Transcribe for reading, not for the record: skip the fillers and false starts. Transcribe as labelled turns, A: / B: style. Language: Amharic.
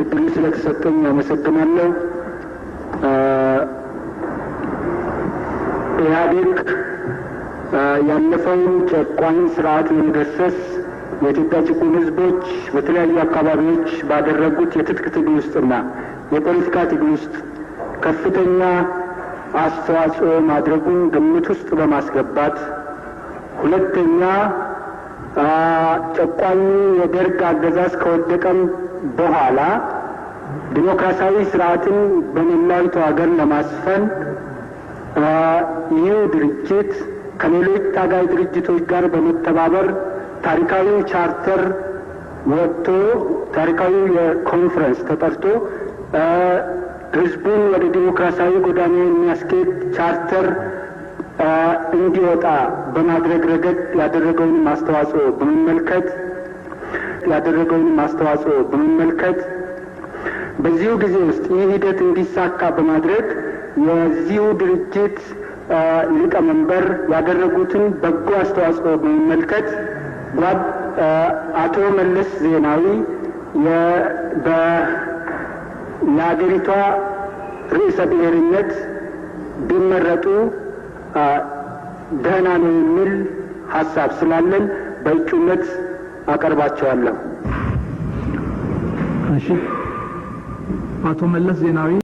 A: እድሉ ስለተሰጠኝ አመሰግናለሁ። ኢህአዴግ ያለፈውን ጨቋኝ ስርዓት ለመገርሰስ የኢትዮጵያ ጭቁን ህዝቦች በተለያዩ አካባቢዎች ባደረጉት የትጥቅ ትግል ውስጥና የፖለቲካ ትግል ውስጥ ከፍተኛ አስተዋጽኦ ማድረጉን ግምት ውስጥ በማስገባት፣ ሁለተኛ ጨቋኙ የደርግ አገዛዝ ከወደቀም በኋላ ዲሞክራሲያዊ ስርዓትን በመላዊቱ ሀገር ለማስፈን ይህ ድርጅት ከሌሎች ታጋይ ድርጅቶች ጋር በመተባበር ታሪካዊ ቻርተር ወጥቶ፣ ታሪካዊ የኮንፈረንስ ተጠርቶ ህዝቡን ወደ ዲሞክራሲያዊ ጎዳና የሚያስኬድ ቻርተር እንዲወጣ በማድረግ ረገድ ያደረገውንም አስተዋጽኦ በመመልከት፣ በዚሁ ጊዜ ውስጥ ይህ ሂደት እንዲሳካ በማድረግ የዚሁ ድርጅት ሊቀመንበር ያደረጉትን በጎ አስተዋጽኦ በመመልከት ጓድ አቶ መለስ ዜናዊ ለሀገሪቷ ርዕሰ ብሔርነት ቢመረጡ ደህና ነው የሚል ሀሳብ ስላለን በእጩነት አቀርባቸዋለሁ።
B: እሺ፣ አቶ መለስ ዜናዊ።